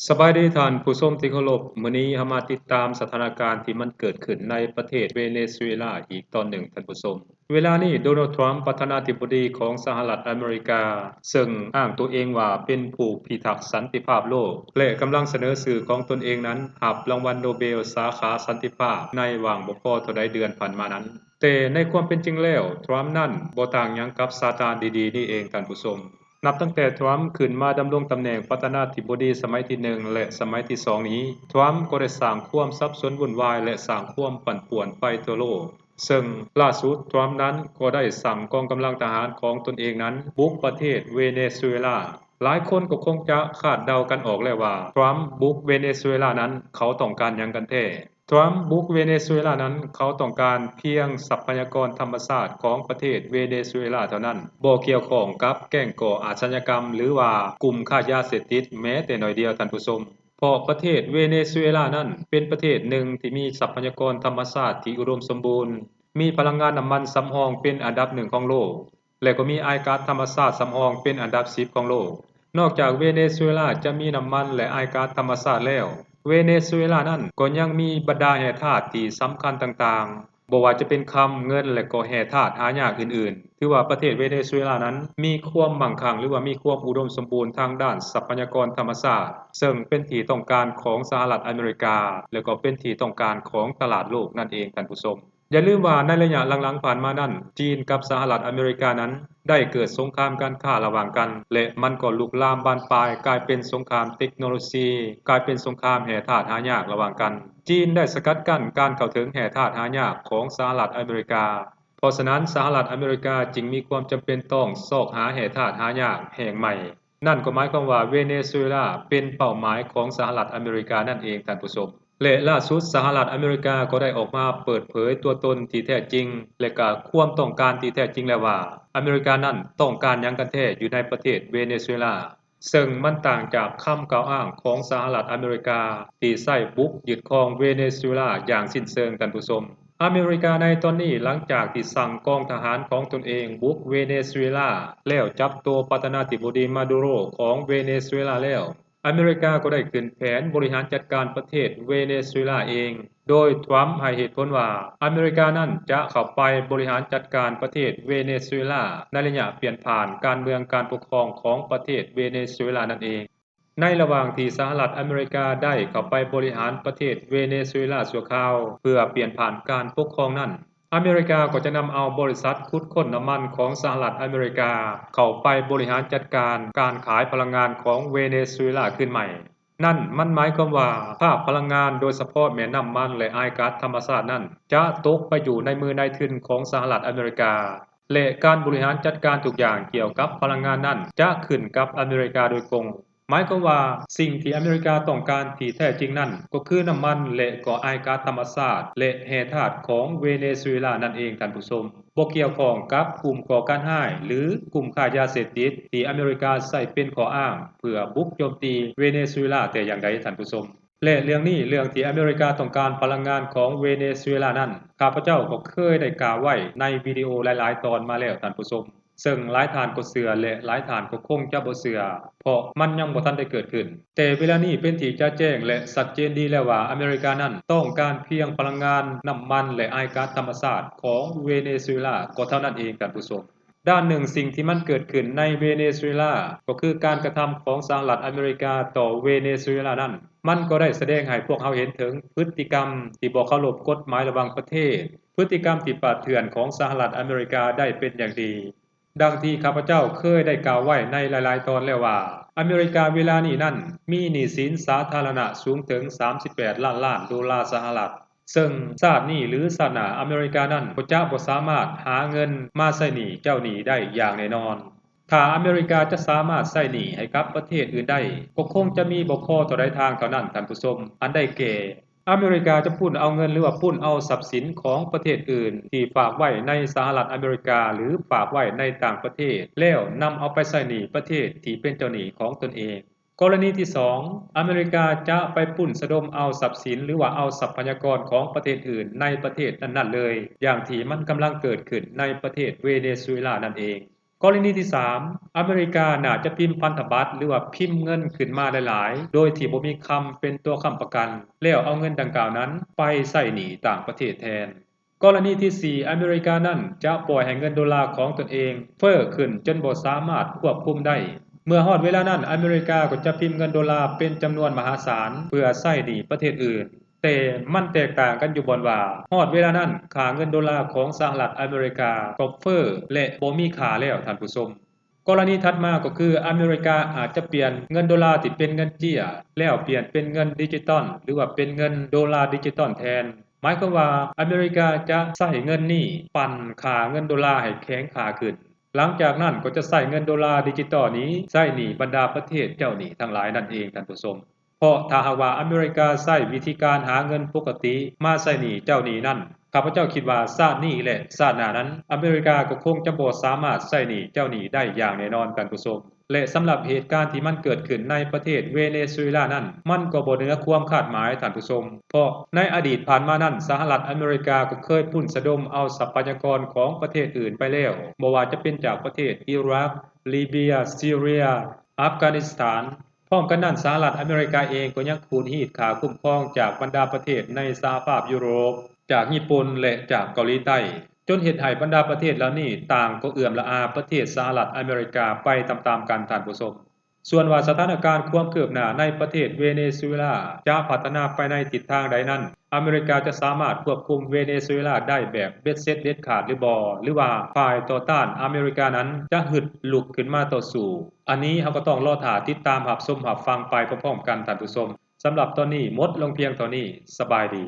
ສະບາຍດີທ່ານຜູ້ຊົມທີ່ເຄົາລົບ, ມື້ນີ້ເຮົາມາຕິດຕາມສະຖານະການທີ່ມັນເກີດຂຶ້ນໃນປະເທດເວເນຊູເອລາອີກຕອນໜຶ່ງທ່ານຜູ້ຊົມ. ເວລານີ້ ໂດນັລ ທຣຳ ປະທານາທິບໍດີຂອງສະຫະລັດອາເມລິກາ ເຊິ່ງອ້າງຕົວເອງວ່າເປັນຜູ້ພິທັກສັນຕິພາບໂລກ ແລະ ກຳລັງສະເໜີຊື່ຂອງຕົນເອງນັ້ນຮັບລາງວັນໂນເບລສາຂາສັນຕິພາບໃນຫວ່າງບໍ່ພໍເທົ່າໃດເດືອນຜ່ານມານັ້ນ. ແຕ່ໃນຄວາມເປັນຈິງແລ້ວ ທຣຳນັ້ນບໍ່ຕ່າງຫຍັງກັບຊາຕານດີໆນີ້ເອງທ່ານຜູ້ຊົມ. ນັບຕັ້ງແຕ່ທຣຳຂຶ້ນມາດຳລົງຕຳແໜ່ງປະທານາທິບໍດີສະໄໝທີໜຶ່ງ ແລະ ສະໄໝທີສອງນີ້, ທຣຳກໍໄດ້ສ້າງຄວາມສັບສົນວຸ່ນວາຍ ແລະ ສ້າງຄວາມປັ່ນປ່ວນໄປທົ່ວໂລກ. ເຊິ່ງລ່າສຸດ ທຣຳນັ້ນກໍໄດ້ສັ່ງກອງກຳລັງທະຫານຂອງຕົນເອງນັ້ນບຸກປະເທດເວເນຊູເອລາ. ຫຼາຍຄົນກໍຄົງຈະຄາດເດົາກັນອອກແລ້ວວ່າ ທຣຳບຸກເວເນຊູເອລານັ້ນ ເຂົາຕ້ອງການຫຍັງກັນແທ້? ທຣຳບຸກເວເນຊູເອລານັ້ນ ເຂົາຕ້ອງການພຽງຊັບພະຍາກອນທຳມະຊາດຂອງປະເທດເວເນຊູເອລາເທົ່ານັ້ນ, ບໍ່ກ່ຽວຂ້ອງກັບແກ້ງກໍ່ອາຊະຍາກຳ ຫຼືວ່າກຸ່ມຄ້າຢາເສບຕິດແມ້ແຕ່ໜ້ອຍດຽວທ່ານຜູ້ຊົມ. ເພາະປະເທດເວເນຊູເອລານັ້ນເປັນປະເທດໜຶ່ງທີ່ມີຊັບພະຍາກອນທຳມະຊາດທີ່ອຸດົມສົມບູນ, ມີພະລັງງານນ້ຳມັນສຳຮອງເປັນອັນດັບໜຶ່ງຂອງໂລກ ແລະ ກໍມີອ້າຍກາດທຳມະຊາດສຳຮອງເປັນອັນດັບສິບຂອງໂລກ. ນອກຈາກເວເນຊູເອລາຈະມີນ້ຳມັນ ແລະ ອ້າຍກາດທຳມະຊາດແລ້ວ, ເວເນຊູເອລານັ້ນກໍຍັງມີບັນດາແຮ່ທາດທີ່ສຳຄັນຕ່າງໆ, ບໍ່ວ່າຈະເປັນຄຳ, ເງິນ ແລະ ກໍແຮ່ທາດຫາຍາກອື່ນໆ. ຖືວ່າປະເທດເວເນຊູເອລານັ້ນມີຄວາມໝັ້ງຄັ່ງ ຫຼືວ່າມີຄວາມອຸດົມສົມບູນທາງດ້ານຊັບພະຍາກອນທຳມະຊາດ, ເຊິ່ງເປັນທີ່ຕ້ອງການຂອງສະຫະລັດອາເມລິກາ ແລະ ກໍເປັນທີ່ຕ້ອງການຂອງຕະຫຼາດໂລກນັ້ນເອງທ່ານຜູ້ຊົມ. ຢ່າລືມວ່າໃນໄລຍະຫຼັງໆຜ່ານມານັ້ນ, ຈີນກັບສະຫະລັດອາເມລິການັ້ນໄດ້ເກີດສົງຄາມການຄ້າລະຫວ່າງກັນ ແລະ ມັນກໍລຸກລາມບານປາຍກາຍເປັນສົງຄາມເຕັກໂນໂລຊີ, ກາຍເປັນສົງຄາມແຮ່ທາດຫາຍາກລະຫວ່າງກັນ. ຈີນໄດ້ສະກັດກັ້ນການເຂົ້າເຖິງແຮ່ທາດຫາຍາກຂອງສະຫະລັດອາເມລິກາ. ເພາະສະນັ້ນ, ສະຫະລັດອາເມລິກາຈຶ່ງມີຄວາມຈຳເປັນຕ້ອງຊອກຫາແຮ່ທາດຫາຍາກແຫ່ງໃໝ່. ນັ້ນກໍໝາຍຄວາມວ່າເວເນຊູເອລາເປັນເປົ້າໝາຍຂອງສະຫະລັດອາເມລິການັ້ນເອງທ່ານຜູ້ຊົມ. ແລະ ລ່າສຸດສະຫະລັດອາເມລິກາກໍໄດ້ອອກມາເປີດເຜີຍຕົວຕົນທີ່ແທ້ຈິງ ແລະ ກະຄວາມຕ້ອງການທີ່ແທ້ຈິງແລ້ວວ່າ ອາເມລິການັ້ນຕ້ອງການຫຍັງກັນແທ້ຢູ່ໃນປະເທດເວເນຊູເອລາ, ເຊິ່ງມັນຕ່າງຈາກຄຳກ່າວອ້າງຂອງສະຫະລັດອາເມລິກາທີ່ໃຊ້ບຸກຍຶດຄອງເວເນຊູເອລາຢ່າງສິ້ນເຊີງທ່ານຜູ້ຊົມ. ອາເມລິກາໃນຕອນນີ້ ຫຼັງຈາກທີ່ສັ່ງກອງທະຫານຂອງຕົນເອງບຸກເວເນຊູເອລາ ແລ້ວຈັບໂຕປະທານາທິບໍດີມາດູໂຣຂອງເວເນຊູເອລາແລ້ວ, ອາເມລິກາກໍໄດ້ຂຶ້ນແຜນບໍລິຫານຈັດການປະເທດເວເນຊູເອລາເອງ, ໂດຍທຣຳໃຫ້ເຫດຜົນວ່າ ອາເມລິການັ້ນຈະເຂົ້າໄປບໍລິຫານຈັດການປະເທດເວເນຊູເອລາໃນໄລຍະປ່ຽນຜ່ານການເມືອງການປົກຄອງຂອງປະເທດເວເນຊູເອລານັ້ນເອງ. ໃນລະຫວ່າງທີ່ສະຫະລັດອາເມລິກາໄດ້ເຂົ້າໄປບໍລິຫານປະເທດເວເນຊູເອລາຊົ່ວຄາວ ເພື່ອປ່ຽນຜ່ານການປົກຄອງນັ້ນ, ອາເມລິກາກໍຈະນຳເອົາບໍລິສັດຂຸດຄົ້ນນ້ຳມັນຂອງສະຫະລັດອາເມລິກາເຂົ້າໄປບໍລິຫານຈັດການການຂາຍພະລັງງານຂອງເວເນຊູເອລາຄືນໃໝ່. ນັ້ນມັນໝາຍຄວາມວ່າ ພາກພະລັງງານ, ໂດຍສະເພາະແມ່ນນ້ຳມັນ ແລະ ອ້າຍກາດທຳມະຊາດນັ້ນ ຈະຕົກໄປຢູ່ໃນມືນາຍທຶນຂອງສະຫະລັດອາເມລິກາ ແລະ ການບໍລິຫານຈັດການທຸກຢ່າງກ່ຽວກັບພະລັງງານນັ້ນ ຈະຂຶ້ນກັບອາເມລິກາໂດຍກົງ. ໝາຍຄວາມວ່າ ສິ່ງທີ່ອາເມລິກາຕ້ອງການທີ່ແທ້ຈິງນັ້ນ ກໍຄືນ້ຳມັນ ແລະ ກໍອ້າຍກາດທຳມະຊາດ ແລະ ແຮ່ທາດຂອງເວເນຊູເອລານັ້ນເອງທ່ານຜູ້ຊົມ, ບໍ່ກ່ຽວຂ້ອງກັບກຸ່ມກໍ່ການຮ້າຍ ຫຼື ກຸ່ມຄ້າຢາເສບຕິດທີ່ອາເມລິກາໃຊ້ເປັນຂໍ້ອ້າງເພື່ອບຸກໂຈມຕີເວເນຊູເອລາແຕ່ຢ່າງໃດທ່ານຜູ້ຊົມ. ແລະ ເລື່ອງນີ້, ເລື່ອງທີ່ອາເມລິກາຕ້ອງການພະລັງງານຂອງເວເນຊູເອລານັ້ນ, ຂ້າພະເຈົ້າກໍເຄີຍໄດ້ກ່າວໄວ້ໃນວິດີໂອຫຼາຍໆຕອນມາແລ້ວທ່ານຜູ້ຊົມ, ເຊິ່ງຫຼາຍທ່ານກໍເຊື່ອ ແລະ ຫຼາຍທ່ານກໍຄົງຈະບໍ່ເຊື່ອ, ເພາະມັນຍັງບໍ່ທັນໄດ້ເກີດຂຶ້ນ. ແຕ່ເວລານີ້ເປັນທີ່ຈະແຈ້ງ ແລະ ຊັດເຈນດີແລ້ວວ່າ ອາເມລິການັ້ນຕ້ອງການພຽງພະລັງງານ, ນ້ຳມັນ ແລະ ອ້າຍກາດທຳມະຊາດຂອງເວເນຊູເອລາກໍເທົ່ານັ້ນເອງທ່ານຜູ້ຊົມ. ດ້ານໜຶ່ງ, ສິ່ງທີ່ມັນເກີດຂຶ້ນໃນເວເນຊູເອລາ ກໍຄືການກະທຳຂອງສະຫະລັດອາເມລິກາຕໍ່ເວເນຊູເອລານັ້ນ, ມັນກໍໄດ້ສະແດງໃຫ້ພວກເຮົາເຫັນເຖິງພຶດຕິກຳທີ່ບໍ່ເຄົາລົບກົດໝາຍລະຫວ່າງປະເທດ, ພຶດຕິກຳທີ່ປ່າເຖື່ອນຂອງສະຫະລັດອາເມລິກາໄດ້ເປັນຢ່າງດີ. ດັ່ງທີ່ຂ້າພະເຈົ້າເຄີຍໄດ້ກ່າວໄວ້ໃນຫຼາຍໆຕອນແລ້ວວ່າ, ອາເມລິກາເວລານີ້ນັ້ນ ມີໜີ້ສິນສາທາລະນະສູງເຖິງສາມສິບແປດລ້ານລ້ານໂດລາສະຫະລັດ. ເຊິ່ງຊາດນີ້ ຫຼື ຊາດໜ້າ ອາເມລິການັ້ນກໍຈະບໍ່ສາມາດຫາເງິນມາໃຊ້ໜີ້ເຈົ້າໜີ້ໄດ້ຢ່າງແນ່ນອນ. ຖ້າອາເມລິກາຈະສາມາດໃຊ້ໜີ້ໃຫ້ກັບປະເທດອື່ນໄດ້, ກໍຄົງຈະມີບໍ່ພໍເທົ່າໃດທາງເທົ່ານັ້ນ, ທ່ານຜູ້ຊົມ, ອັນໄດ້ແກ່ ອາເມລິກາຈະປຸ້ນເອົາເງິນ ຫຼືວ່າປຸ້ນເອົາຊັບສິນຂອງປະເທດອື່ນທີ່ຝາກໄວ້ໃນສະຫະລັດອາເມລິກາ ຫຼື ຝາກໄວ້ໃນຕ່າງປະເທດ ແລ້ວນຳເອົາໄປໃຊ້ໜີ້ປະເທດທີ່ເປັນເຈົ້າໜີ້ຂອງຕົນເອງ. ກໍລະນີທີສອງ, ອາເມລິກາຈະໄປປຸ້ນສະດົມເອົາຊັບສິນ ຫຼືວ່າເອົາຊັບພະຍາກອນຂອງປະເທດອື່ນໃນປະເທດນັ້ນໆເລີຍ, ຢ່າງທີ່ມັນກຳລັງເກີດຂຶ້ນໃນປະເທດເວເນຊູເອລານັ້ນເອງ. ກໍລະນີທີສາມ ອາເມລິກາໜ້າຈະພິມພັນທະບັດ ຫຼືວ່າພິມເງິນຂຶ້ນມາຫຼາຍໆ ໂດຍທີ່ບໍ່ມີຄຳເປັນຕົວຄ້ຳປະກັນ ແລ້ວເອົາເງິນດັ່ງກ່າວນັ້ນໄປໃຊ້ໜີ້ຕ່າງປະເທດແທນ. ກໍລະນີທີສີ່ ອາເມລິການັ້ນຈະປ່ອຍໃຫ້ເງິນໂດລາຂອງຕົນເອງເຟີ້ຂຶ້ນຈົນບໍ່ສາມາດຄວບຄຸມໄດ້. ເມື່ອຮອດເວລານັ້ນ ອາເມລິກາກໍຈະພິມເງິນໂດລາເປັນຈຳນວນມະຫາສານ ເພື່ອໃຊ້ໜີ້ປະເທດອື່ນ. ແຕ່ມັນແຕກຕ່າງກັນຢູ່ບ່ອນວ່າ ຮອດເວລານັ້ນ ຄ່າເງິນໂດລາຂອງສະຫະລັດອາເມລິກາກໍເຟີ້ ແລະ ບໍ່ມີຄ່າແລ້ວທ່ານຜູ້ຊົມ. ກໍລະນີຖັດມາກໍຄື ອາເມລິກາອາດຈະປ່ຽນເງິນໂດລາທີ່ເປັນເງິນເຈ້ຍ ແລ້ວປ່ຽນເປັນເງິນດິຈິຕອນ ຫຼືວ່າເປັນເງິນໂດລາດິຈິຕອນແທນ. ໝາຍຄວາມວ່າ ອາເມລິກາຈະໃຊ້ເງິນນີ້ປັ່ນຄ່າເງິນໂດລາໃຫ້ແຂງຄ່າຂຶ້ນ. ຫຼັງຈາກນັ້ນກໍຈະໃຊ້ເງິນໂດລາດິຈິຕອນນີ້ໃຊ້ໜີ້ບັນດາປະເທດເຈົ້າໜີ້ທັງຫຼາຍນັ້ນເອງທ່ານຜູ້ຊົມ. ເພາະຖ້າຫາກວ່າອາເມລິກາໃຊ້ວິທີການຫາເງິນປົກກະຕິມາໃຊ້ໜີ້ເຈົ້າໜີ້ນັ້ນ, ຂ້າພະເຈົ້າຄິດວ່າຊາດນີ້ ແລະ ຊາດໜ້ານັ້ນ ອາເມລິກາກໍຄົງຈະບໍ່ສາມາດໃຊ້ໜີ້ເຈົ້າໜີ້ໄດ້ຢ່າງແນ່ນອນທ່ານຜູ້ຊົມ. ແລະ ສຳລັບເຫດການທີ່ມັນເກີດຂຶ້ນໃນປະເທດເວເນຊູເອລານັ້ນ ມັນກໍບໍ່ເໜືອຄວາມຄາດໝາຍທ່ານຜູ້ຊົມ, ເພາະໃນອະດີດຜ່ານມານັ້ນ ສະຫະລັດອາເມລິກາກໍເຄີຍປຸ້ນສະດົມເອົາຊັບພະຍາກອນຂອງປະເທດອື່ນໄປແລ້ວ, ບໍ່ວ່າຈະເປັນຈາກປະເທດອີຣັກ, ລີເບຍ, ຊີເຣຍ, ອັຟການິສຖານ. ພ້ອມກັນນັ້ນ ສະຫະລັດອາເມລິກາເອງກໍຍັງຂູດຮີດຄ່າຄຸ້ມຄອງຈາກບັນດາປະເທດໃນສະຫະພາບຢູໂຣບ, ຈາກຍີ່ປຸ່ນ ແລະ ຈາກເກົາຫຼີໃຕ້, ຈົນເຮັດໃຫ້ບັນດາປະເທດເຫຼົ່ານີ້ຕ່າງກໍເອື້ອມລະອາປະເທດສະຫະລັດອາເມລິກາໄປຕາມໆກັນທ່ານຜູ້ຊົມ. ສ່ວນວ່າສະຖານະການຄວາມຄືບໜ້າໃນປະເທດເວເນຊູເອລາຈະພັດທະນາໄປໃນທິດທາງໃດນັ້ນ, ອາເມລິກາຈະສາມາດຄວບຄຸມເວເນຊູເອລາໄດ້ແບບເບັດເສັດເດັດຂາດຫຼືບໍ່ ຫຼືວ່າຝ່າຍຕໍ່ຕ້ານອາເມລິການັ້ນຈະຮຶດລຸກຂຶ້ນມາຕໍ່ສູ້. ອັນນີ້ເຮົາກໍຕ້ອງລໍຖ້າຕິດຕາມຮັບຊົມຮັບຟັງໄປພ້ອມໆກັນທ່ານຜູ້ຊົມ. ສຳລັບຕອນນີ້ໝົດລົງພຽງເທົ່ານີ້. ສະບາຍດີ.